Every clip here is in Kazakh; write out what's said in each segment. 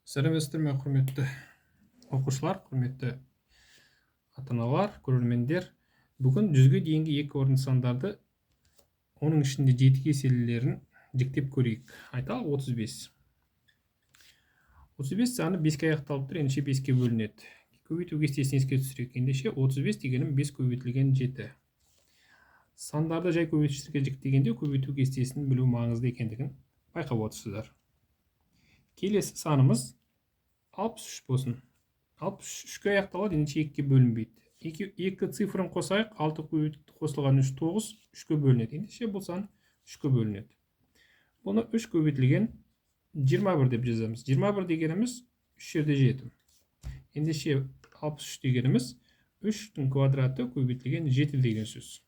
Сәлеметсіздер ме, құрметті оқушылар, құрметті ата-аналар, көрермендер. Бүгін 100-ге дейінгі екі орынды сандарды, оның ішінде жеті еселілерін жіктеп көрейік. Айталық, 35. 35 саны 5-ке аяқталып тұр, ендеше 5-ке бөлінеді. Көбейту кестесін еске түсірейік. Ендеше 35 дегенім 5 көбейтілген 7. Сандарды жай көбейтушілерге жіктегенде көбейту кестесін білу маңызды екендігін байқап отырсыздар. Келесі санымыз 63 болсын. 63-ке аяқталады, ендеше 2-ге бөлінбейді. Екі цифрын қосайық, 6 қосылған 3, 9, 3-ке бөлінеді. Ендеше бұл сан 3-ке бөлінеді. Бұны 3 көбейтілген 21 деп жазамыз. 21 дегеніміз 3 жерде 7. Ендеше 63 дегеніміз 3-тің квадраты көбейтілген 7 деген сөз.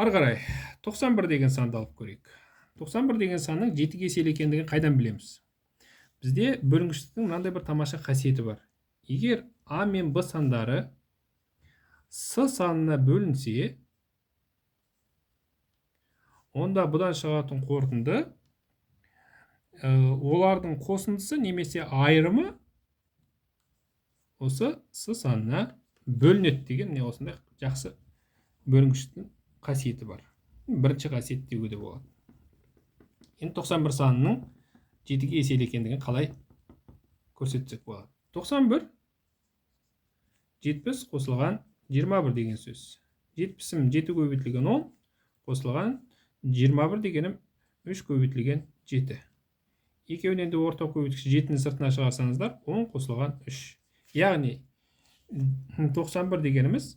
Ары қарай 91 деген санды алып көрейік. 91 деген санның 7-ге еселі екендігін қайдан білеміз? Бізде бөлінгіштіктің мынандай бір тамаша қасиеті бар. Егер А мен Б сандары С санына бөлінсе, онда бұдан шығатын қорытынды олардың қосындысы немесе айырымы осы С санына бөлінеді деген міне осындай жақсы бөлінгіштіктің қасиеті бар. Бірінші қасиет деуге де болады. Енді 91 санының 7-ге еселі екендігін қалай көрсетсек болады? 91 70 қосылған 21 деген сөз. 70-ім 7 көбейтілген 10 қосылған 21 дегенім 3 көбейтілген 7. Екеуінен де ортақ көбейткіш 7-ні сыртына шығарсаңыздар 10 қосылған 3. Яғни 91 дегеніміз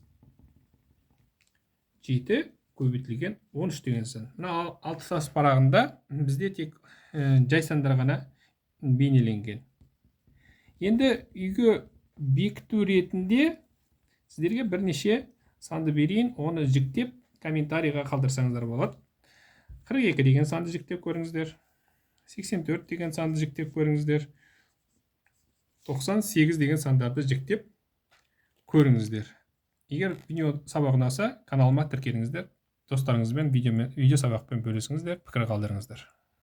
7 көбейтілген 13 деген сан. Мына алты тас парағында бізде тек жай сандар ғана бейнеленген. Енді үйге бекіту ретінде сіздерге бірнеше санды берейін, оны жіктеп комментарийға қалдырсаңыздар болады. 42 деген санды жіктеп көріңіздер. 84 деген санды жіктеп көріңіздер. 98 деген сандарды жіктеп көріңіздер. Егер видео сабақ ұнаса, каналыма тіркеліңіздер. Достарыңызбен видео сабақпен бөлісіңіздер, пікір қалдырыңыздар.